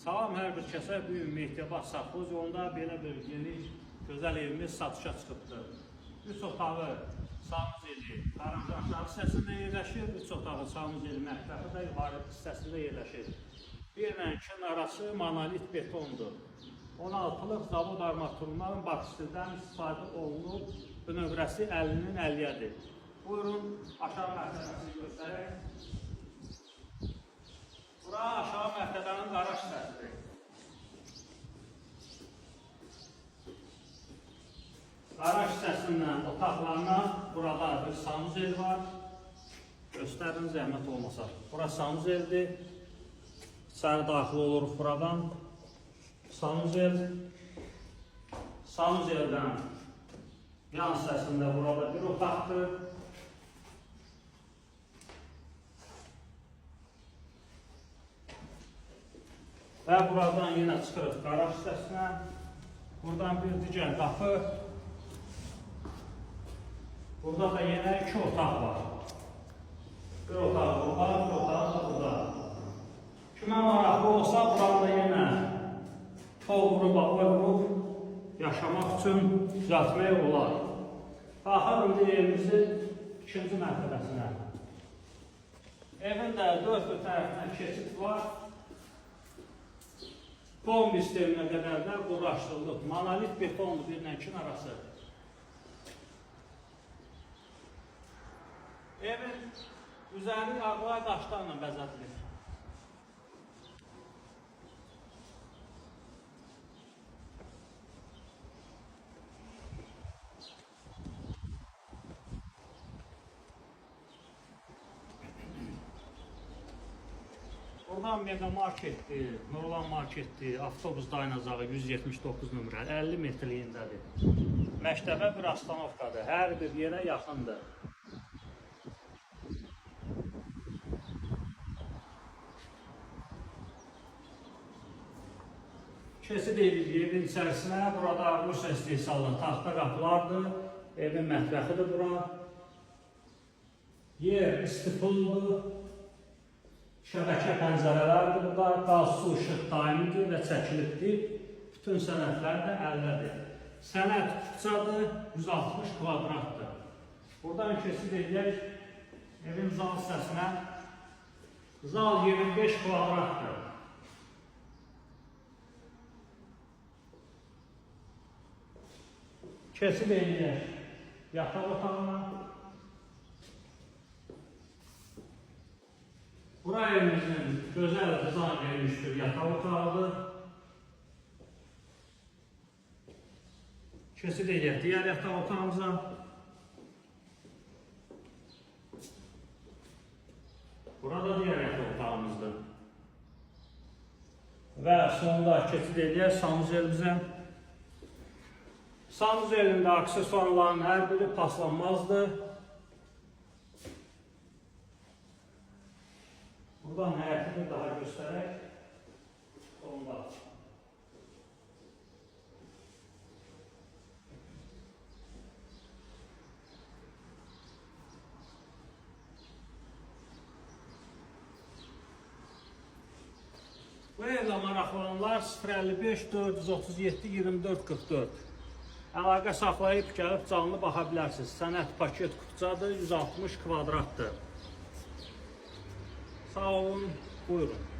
Salam hər bir kəsə, bu gün Mehdiabad Safxoz yolunda belə bir geniş, gözəl evimiz satışa çıxıbdır. 3 otağı sanuzeli, qarajı aşağı hissəsində yerləşir, 3 otağı sanuzeli mətbəxi də yuxarı hissəsində yerləşir. 1 ilə 2-nin arası monolit betondur. 16-lıq zavod armaturundan bakstildən istifadə olunub, bünövrəsi 50-nin 50-yədir. Buyurun, aşağı mərtəbəsini göstərək. Bura aşağı mərtəbənin qaraj hissəsidir. Qaraj hissəsindən otaqlarına burada bir sanuzel var. Göstərin, zəhmət olmasa. Bura sanuzeldir. İçəri daxil oluruq buradan. Sanuzel. Sanuzeldən yan hissəsində burada bir otaqdır. Və buradan yenə çıxırıq qaraj hissəsinə. Buradan bir digər qapı. Burada da yenə iki otaq var. Bir otaq burada, bir otaq da burada. Kimə maraqlı olsa, buranı da yenə tol vurub, aboy vurub yaşamaq üçün düzəltmək olar. Baxaq indi evimizin ikinci mərtəbəsinə. Evin də dörd bir tərəfindən keçid var. Kombi sisteminə qədər də quraşdırılıb. Monolit betonlu 1 ilə 2-nin arası. Evin üzəri ağlay daşlarla bəzədilib. Buradan mega marketdir, Nurlan marketdir, avtobus dayanacağı 179 nömrə, 50 metrliyindədir. Məktəbə bir astanovkadır, hər bir yerə yaxındır. Keçid edirik evin içərisinə. Burada Rusiya istehsalı taxta qapılardır. Evin mətbəxidir bura. Yer istipuldur. Şəbəkə pəncərələrdir burada. Qaz, su, işıq daimidir və çəkilibdir. Bütün sənədlər də əldədir. Sənəd kupçadır, 160 kvadratdır. Buradan keçid edək evin zal hissəsinə. Zal 25 kvadratdır. Keçid eləyək yataq otağına. Bura evimizin gözəl dizayn edilmiş bir yataq otağıdır. Keçid eləyək digər yataq otağımıza. Burada digər yataq otağımızdır. Və sonda keçid eləyək sanuzelimizə. Sanuzelində aksesuarların hər biri paslanmazdır. Buradan həyətini daha göstərək. Sonda. Bu evlə maraqlananlar 055 437 24 44 əlaqə saxlayıb gəlib canlı baxa bilərsiniz. Sənəd paket kupçadır, 160 kvadratdır. Sağ olun, buyurun.